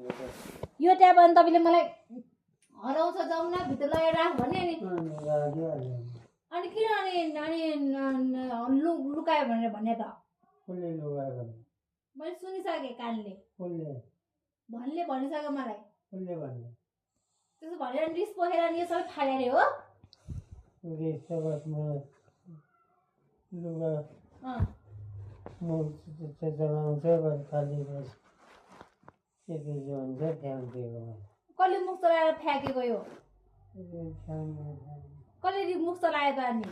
यो ट्याब अनि तपाईँले मलाई हराउँछ जाउँ न भित्र लगेर राख भने नि अनि किन अनि लुकायो भनेर भन्ने त मैले सुनिसकेँ कानले भन्ने भनिसक्यो मलाई त्यसो भनेर रिस पोखेर अनि यो सबै फाल्यो अरे हो कसले मुख चलाएर फ्याँकेको यो कसले मुख चलायो त अनि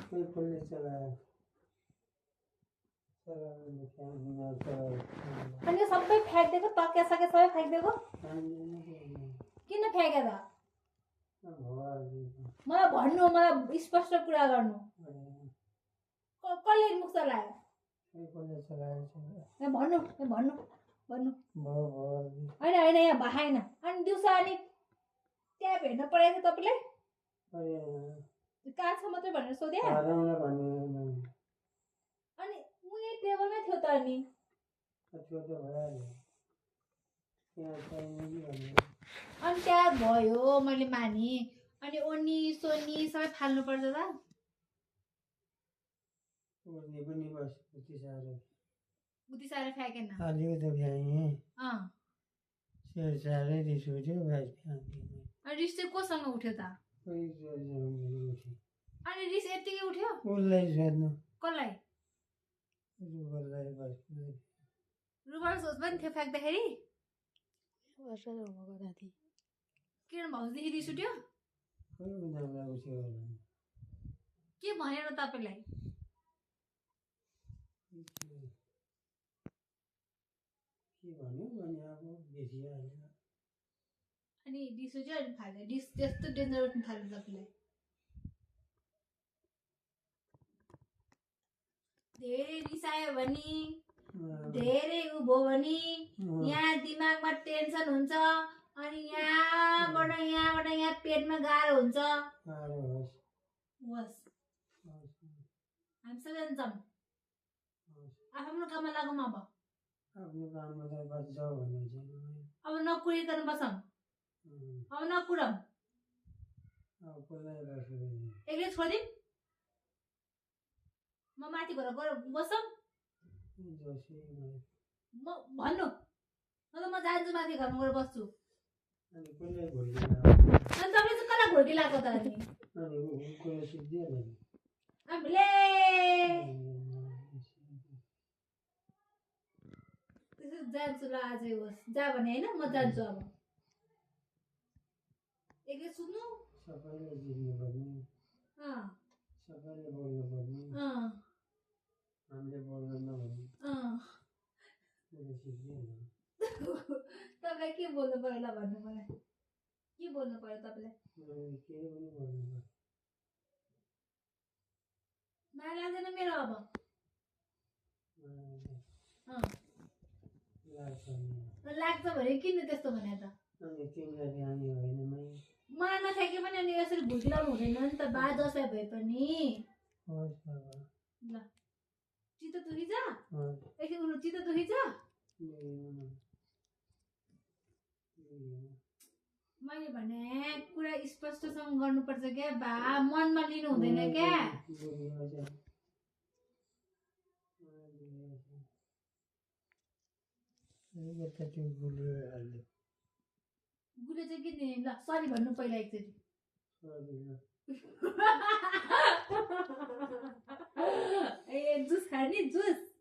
अनि यो सबै फ्याँकिदिएको तकिया सके सबै फ्याँकिदिएको किन फ्याँक्यो त मलाई भन्नु मलाई स्पष्ट कुरा गर्नु कसले मुख चलायो भन्नु भन्नु भन्नु होइन होइन यहाँ भाएन अनि दिउँसो अनि ट्याब हेर्न परेको थियो तपाईँले कहाँ छ मात्रै भनेर सोध्या अनि उयो टेबलमै थियो त अनि ट्याब भयो मैले माने अनि ओनी सोनी सबै फाल्नु पर्छ त बुद्धि साह्रै फ्याँकेन अनि रिस चाहिँ कोसँग उठ्यो त अनि रिस यत्तिकै उठ्यो कसलाई रुबल सोच पनि थियो फ्याँक्दाखेरि किन भाउजूदेखि रिस उठ्यो के भनेर तपाईँलाई अनि रिस उठ्यो अनि फाल्यो रिस त्यस्तो डेन्जर उठ्नु थाल्यो तपाईँलाई धेरै रिसायो भने धेरै उ भयो भने यहाँ दिमागमा टेन्सन हुन्छ अनि यहाँबाट यहाँ पेटमा गाह्रो हुन्छ होस् हामी सबैजना जाउँ आफ्नो काममा लागौँ अब नकुरिकन बसौँ अब नकुरौँ एक्लै छोडिदिउँ म माथि घर गएर बसौँ म भन्नु न त म जान्छु माथि घरमा गएर बस्छु अनि तपाईँले चाहिँ कता घोर्की लगाएको त अनि हामीले त्यसो जान्छु ल आजै होस् जा भने होइन म जान्छु अब एक्लै सुत्नु तपाईलाई के बोल्नु पर्यो ल भन्नु मलाई के बोल्नु पर्यो तपाईँलाई माया लाग्दैन मेरो अब लाग्छ भने किन त्यस्तो भने त मलाई नफ्याँके पनि अनि यसरी भुटिलाउनु हुँदैन नि त बा दसैँ भए पनि ल चित्त दुखिन्छ एकछिन उनीहरू चित्त दुखिन्छ मैले भने कुरा स्पष्टसँग गर्नुपर्छ क्या बा मनमा लिनु हुँदैन क्या गुले चाहिँ के दिने ल सरी भन्नु पहिला एकचोटि ए जुस खाने जुस